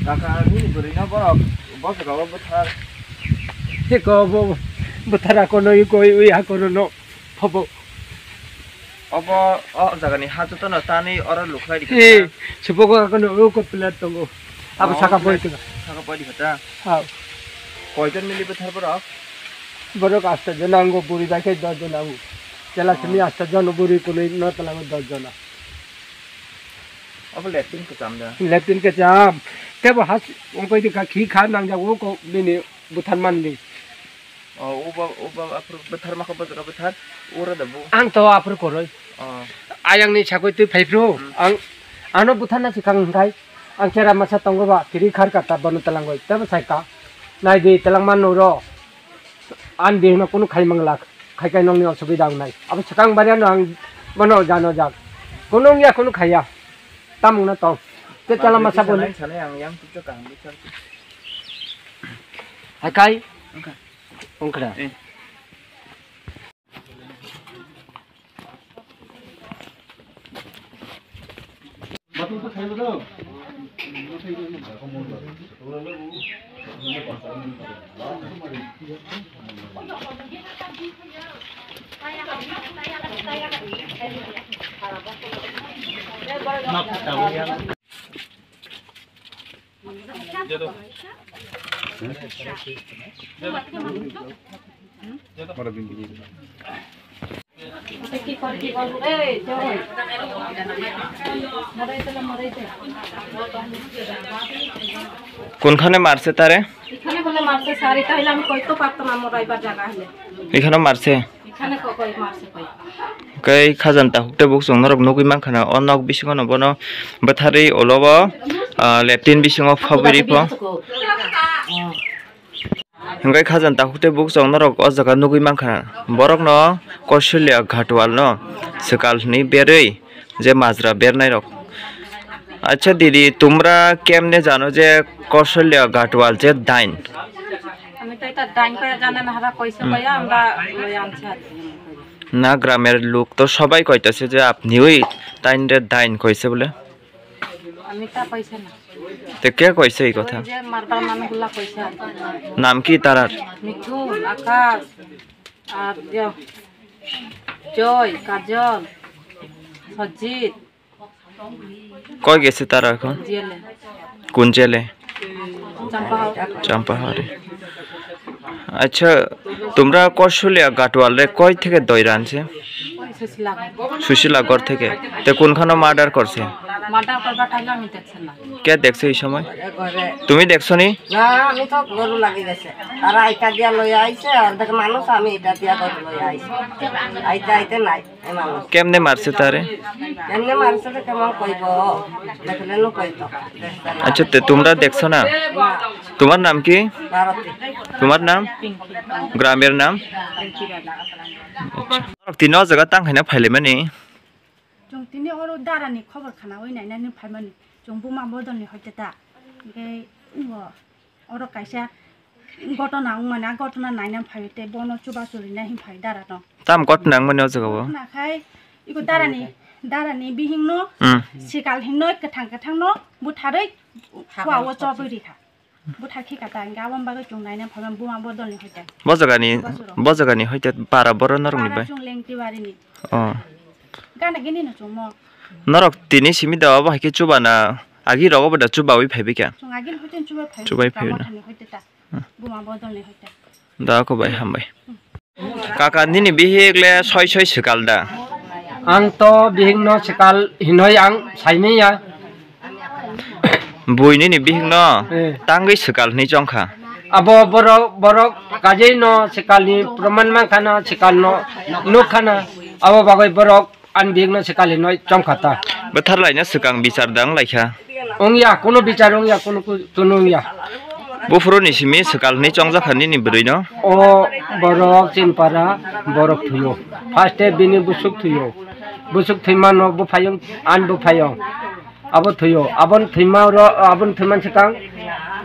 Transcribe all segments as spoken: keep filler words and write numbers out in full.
Kaka nini bwrwino borok bo jaga o bwthar. Hiko bo bwthar akono iko ui akono no phobo. Obo o jagani ha jotono tanwi oro lukhlai di. He, kha. Supogo akono uko plate tongo. Abo Oh, saka plate. Boi tongkha. Saka boi di kha ta. Ha. Koijon mili bwthar borok? Borok asta jon ango, buri bai khe dos jon ango. Chela Oh. simi asta jon, buri kunui no talango dos jon. Obo latrine kwcham da? Latrine kwcham. Tebo has ongkoi di kha, khi kha nangjago ko bini bwthar manli. Oh, uba, uba aphuru bwthar makha bwthar bwthar, ura da bu? Ang to aphuru koroi. Oh. Ayang ni sakoi twi phai phru. Hmm. Ang ano bwthar na sikang hwnkhe ang chera masa tongo ba kiri khar ka ta bono talangoi. Tebo sai ka. Nai di talangma nuro. An bihino kunu khai manglak, khai khai nongni osubida wngnai. Abo swkang baria no ang bono jano jak. Kunu wngya kunu khaiya. Tamung no tong. Te chala masa boni. Sanai, sanai ang yang tucho kaham bwsar. Hai kai? Wngkha. Wngkha. Eh. কোনখানে মারছে তারে? এখানে বলে মারছে স্যার, এটা হইলে আমি কইতে পারতাম আমার রাইবার জায়গা হলে। এখানে মারছে? এখানে ক-, কই মারছে কই। Kei khajanta hukte bukchung norok nugui mankha na, o nok bisingo no bono bwtharwi ulo o, ah, latrine bisingo phobwi ripho. Hwnkhe khajanta hukte bukchung norok o jaga nugui mankha, borokno Kausalya Ghatwal no swkal hwnwi berwi je majra bernairok. Acha didi, tumra kemne jano je Kausalya Ghatwal je dain? আমি তো এটা ডাইন করে জানে না, হারা কইছে হুম। কইয়া আমরা লই আনছি আর কি। না, গ্রামের লোক তো সবাই কইতাছে যে আপনি ওই তাইনরে ডাইন কইছে বলে। আমি তা কইছে না। তে কে কইছে এই কথা? ওই যে মারবার মানুষগুলা কইছে আর কি। নাম কি তারার? মিঠুন, আকাশ, আর ইয়া, জয়, কাজল, সজিত। কই গেছে তারা এখন? জেলে। কোন জেলে? চাম্পাহাওর। চাম্পাহাওরে। আচ্ছা, তোমরা কৌশলিয়া গাটওয়ালরে কই থেকে দইরা আনছে? সুশীলাগর। সুশীলাগর থেকে। তে কোনখানে মার্ডার করছে? মার্ডার করবার টাইমে আমি দেখছি না। কে দেখছে এই সময়? তুমি দেখছো নি? না, আমি তো গরু লাগি গেছে। তারা এটা দিয়া লইয়া আইছে, অর্ধেক মানুষ, আমি এটা দিয়া গরু লইয়া আইছি। আইতে আইতে নাই। কেমনে মারছে তারে? কেমনে মারছে তো কেমন কইব? দেখলে নু কইতো। আচ্ছা, তে তোমরা দেখছো না? না। তোমার নাম কি? ভারতী। তোমার নাম? পিঙ্কি। গ্রামের নাম? পিঙ্কি রানী। আচ্ছা। Norok tini o jaga tang khaina phailaimani? Chwng tini oro darani khobor khana oi nainani phaimani. Chwng buma bodolni hoite ta. Hingke, o, Oro kaisa gotona wngmani, a gotona naina phaio tei bono chubachu rina hinphai dara no. Tam gotona wngmani o jaga o? Gotona khai iko darani, darani bihingno, hmm, sikal hingno kwthang kwthangno butharwi kua o chobwi rikha. Buthar khika ta hingke aboni bagwi chwng naina phaimani buma bodolni hoite. Bo jagani, chubachu rok. Bo jagani hoite para borok norokni bai? Para chwng Lengtibarini. Oh. Gana gini no chwngmo. Norok tini simi da obo hai khe chubana agi rogo bo da chubawi phaibai kha. Chwng agi no hoite chubai phai. Chubai phai na. Buma bodolni hoite. Da ko bai hambai. Kaka nini bihik le soi soi swkal da? Ang to bihik no swkal hinoi ang saimanya. Bui nini bihik no, eh, tangwi swkal hinwi chongkha. Abo borok, borok kajei no swkal ni proman mankha no, swkal no nukha no. Abo bagwi borok Ani bihikno se kali noi chomkha ta. Bwtharlaina swkang bichar da wnglaikha. Wngya, kunu bichar wngya, kunu ku-, kunu wngya. Buphuruni simi swkal hinwi chongjak kha nini bwrwino? O borok Chinpara borok thwiyo. First e bini busuk thwiyo. Busuk thwimano buphayung, ani buphayung. Abo thwiyo, aboni thwima oro, aboni thwimani swkang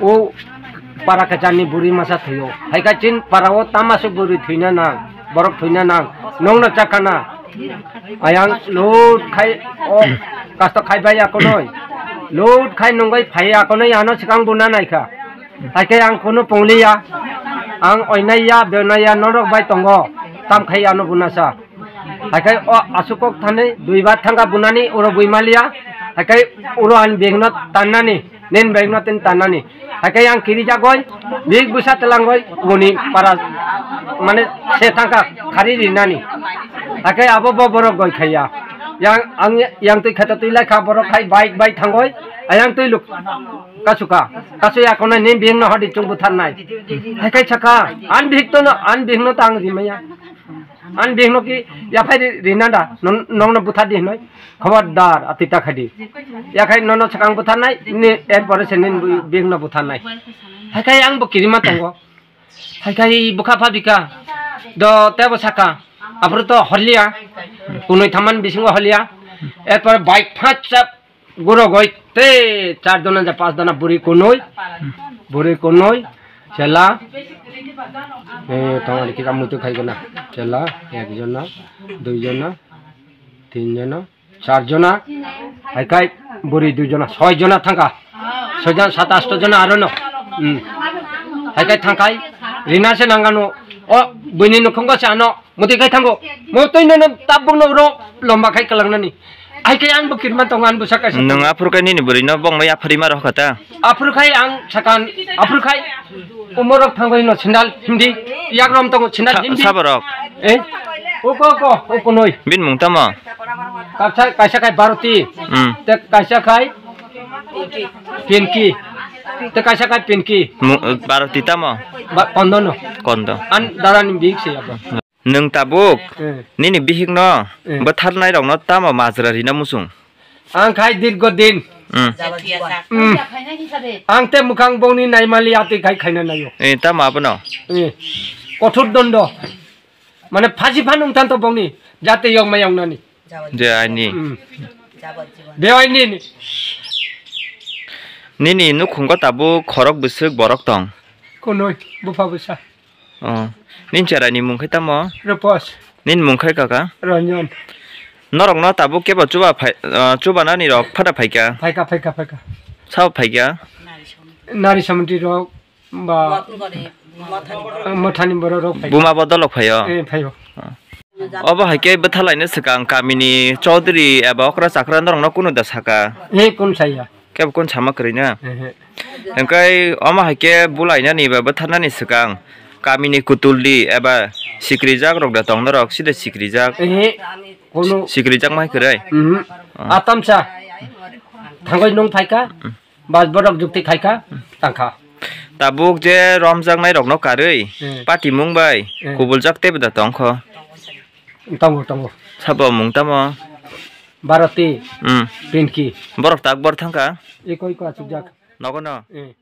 o para kwcharni bwrwi masa thwiyo. Hai khe chini para o tama aswk bwrwi thwina nang, borok thwina nang, nokno chakana. Ayang lut khai o kasto khai bai ya konoi. Lut khai nungwi phaiya, kono ano swkang buna naikha. Haikhe ang kunu pungliya. Ang oinaiya, benaiya, norok bai tongo. Tam khai ano bunasa. Haikhe o asukok thani duibar thangka bunani, oro buimaliya. Haikhe oro ani bihikno tannani, nin bihikno tin tannani. Haikhe ang kirijagoi, bihik busa telangoi, boni para, mane, se thangka khari rinani. Haikhe abo bo borok goi khaiya. Yang, ang, yang twi khata twi lai kha, borok khai bike bai thangoi, ayang twi luk kasuka. Kasuya kono nin bihikno hodi chung butharnai. Haikhe saka, an bihik to no, an bihikno ta ang rimaya. An bihikno ki yaphai ri-, rina da, non-, nongno buthar di hinoi. Khobordar, atita khadi. Yakhai nono swkang butharnai, ni erpore se nin bihikno butharnai. Haikhe ang bo kirima tongo. Haikhe bukha phabika. Do tebo saka. Aphuru to holiya. Kunui thaman bisingo holiya. Erpore bike phachap. Guro goi te char jona ja pas jona buri kunui, buri kunui, chela, eh, tong ari kita mutu khai gona, chela, ek jona, dui jona, tin jona, char jona, hai khai buri dui jona, soi jona thangka, soi jona, sat asto jona aro no, hmm. Hai khai thangkai, rina se nangano, o, buini nukhungo se ano, Muti khai thango. Mo twi nono tabuk no ro lomba khai kalangnani. Ai khai ang bo kirman tongo, ang bo saka saka. Nwng aphuru khai nini bwrwi no bongno yapharwi ma rw kha ta? Aphuru khai ang sakan, aphuru khai umorok thango hino sandal himdi. Yak rom tongo sandal Sa-, himdi. Saborok? Eh? Oko, oko, oko noi. Bin mung tamo? Kaisa, kaisa khai Bharati. Hmm. Te kaisa khai Pinky. Te kaisa khai Pinky. Mu-, Bharati tamo? Ba, kondo no. Kondo. An dara ni bihik se apa? Nwng tabuk Eh. nini bihikno Eh. bwtharnairokno tamo majra rina muchung? Ang khai dirgo din. Mm. Mm. Ang te mukhang bongni naimali ati khai khaina nayo. Eh, tamo abono? Eh. Kothor dondo. Mane phasi phan wng thanto bongni jate yokma yoknani. Je aini. Mm. Bewaini ni. Nini nukhungo tabuk khorok bwswk borok tong? Kunui, bupha bwsa. Oh. Nini cheraini mung khe tamo? Rupos. Nini mung khe kaka? Ranjan. Norokno tabuk kebo chuba phai, ah, chubanani rok phada phaika? Phaika, phaika, phaika. Sabo phaika? Nari samti rok ba, ah, mothani borok rok phaika. Buma bodolok phaio? Eh, phaio. Ah. Obo hai khe bwthalaina swkang kamini chaudhuri eba okra chakra norokno kunu da saka? Eh, kun saya. Kebo kun sama kwrwi na? Ehe. Hwnkhe omo hai khe bulainani ba bwtharnani swkang kamini kutuldi eba sikrijak rok da tong norok sida sikrijak? Ehe. Kono sikrijak mai kwrwi? Mhm. Ah. Atamsa. Thangoi nung phaika, bas borok jukti khaika, tangkha. Tabuk je romjaknai rokno karwi, Hmm. patimung bai Hmm. kubuljak teibo da tongkho? Tongo, tongo. Sabo mung tamo? Bharati, Hmm. Pinky. Borok tak bor thangkha? Iko, iko achukjak. Nogo no? Hmm.